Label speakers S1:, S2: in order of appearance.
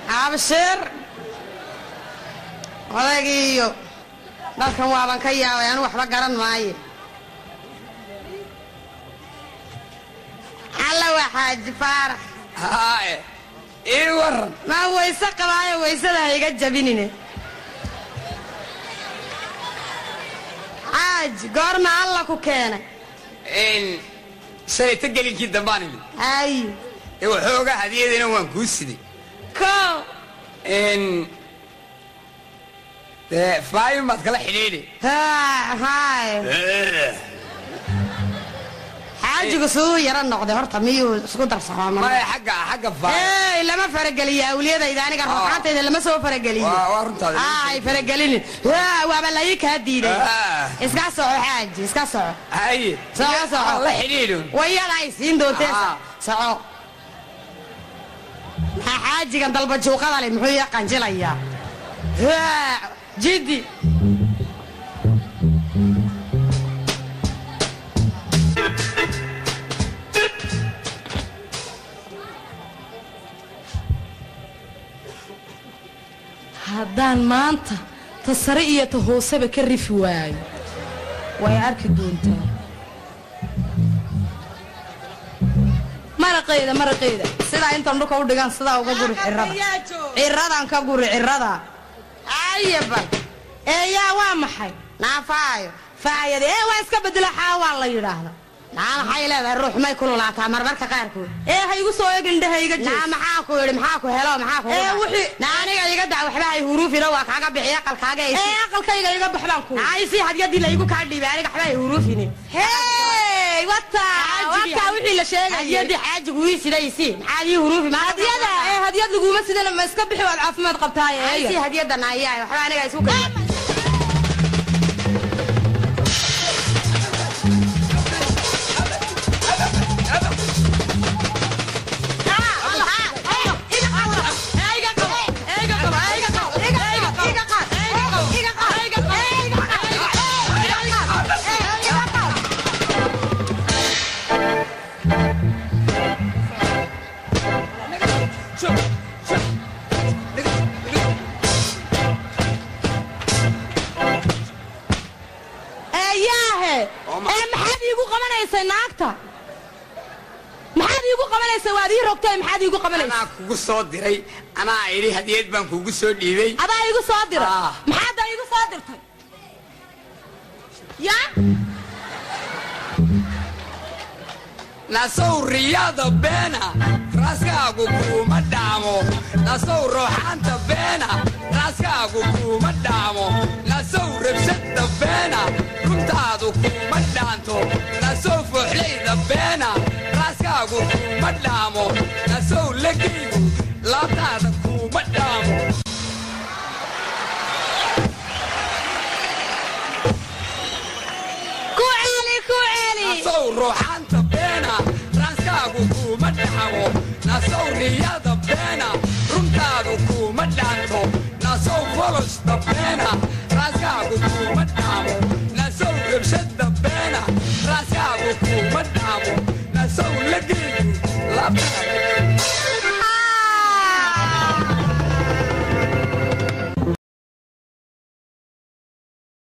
S1: Abshir odaygiiyo dadkan waaban ka yaabay, anu waxba garan maaye. Alla waa Xaaji Faarax.
S2: Haaye, ii waran.
S1: Maa wayse qabaayo, waysada ha iga jabinine. Xaaji, goorma Alla ku keenay?
S2: Shalayta gelinkii dambaan imid.
S1: Ay.
S2: Ee waxoogaa hadiyadina waan kuu siday.
S1: Ko.
S2: Dee faayin baad kala xidhiidhi.
S1: Haay, xaajigu siduu yaro noqday horta, miyuu isku darsamaa?
S2: Maya, xagga faay.
S1: Ey, lama farageliyo awliyadayda, aniga ruuxaantayda lama soo farageliyo.
S2: Waa runtaada.
S1: Ay faragelinin, waaba la ii kaa diiday. Iska soco xaaji, iska soco.
S2: Haye.
S1: Soco, soco.
S2: La xidhiidho.
S1: Wayada ay siin doontee. Soco. Maxaa xaajigan dalba juuqada leh muxuu ii qanjilayaa? Jiddi.
S3: Haddaan maanta ta sare iyo ta hooseba ka rifi waayo, way arki doontaa. Maraqayda, maraqayda sidaa intaan dhulka u dhigaan sidaa uga guri cirada, ciradan ka guri cirada.
S1: Aye, bal.
S3: Eeyaa, waa maxay?
S1: Naafaayo.
S3: Faayade ee waa iska bedela, xaawaa la yidhaahda.
S1: Naa, maxay leedahay? Ruux may kululaataa marmarka qaarkood.
S3: Ee ha igu soo egin, indhaha iga jees.
S1: Naa, maxaa ku yidhi? Maxaa ku helo? Maxaa ku
S3: Ee, wixii-
S1: naa, aniga iga dac, waxba hay huruufino, waa kaaga bixiya aqalkaaga.
S3: Ee aqalkayga iga bax baan ku.
S1: Naa, isii hadyadii la igu kaa dhiibay, aniga waxba hay huruufini.
S3: Hey, wata wata wixii la sheegayay.
S1: Hadyadii xaajigu ii siday isii, maxaad ii huruufi maanta?
S3: Hadyada ee hadyad laguma sidana, ma iska bixi, waad caafimaad qabtaaye.
S1: Isii hadyada naayaay, waxba aniga isku kay.
S3: Eeyaahe, ee maxaad iigu qabanaysay naagta? Maxaad iigu qabanaysay? Waad ii rogtay, maxaad iigu qabanaysay?
S2: Anaa kugu soo diray, anaa idhi hadiyad baan kugu soo dhiibay.
S3: Adaa iigu soo diray?
S2: Ah.
S3: Maxaad iigu soo dirtay ya?
S2: Nasow riyada beena, raaskaagu kuuma dhaamo. Nasow rooxaanta beena, raaskaagu kuuma dhaamo. Nasow rabshadda beena, runtaadu kuuma dhaanto. Nasow fooxlayda beena, raaskaagu kuuma dhaamo. Nasow legaygu laabtaada kuuma dhaamo.
S3: Ku celi, ku celi.
S2: Nasow ruuxaanta beena, raaskaagu kuuma dhaamo. Nasow riyada beena, runtaadu kuuma dhaanto. Nasow foloshta beena, raaskaagu kuuma dhaamo.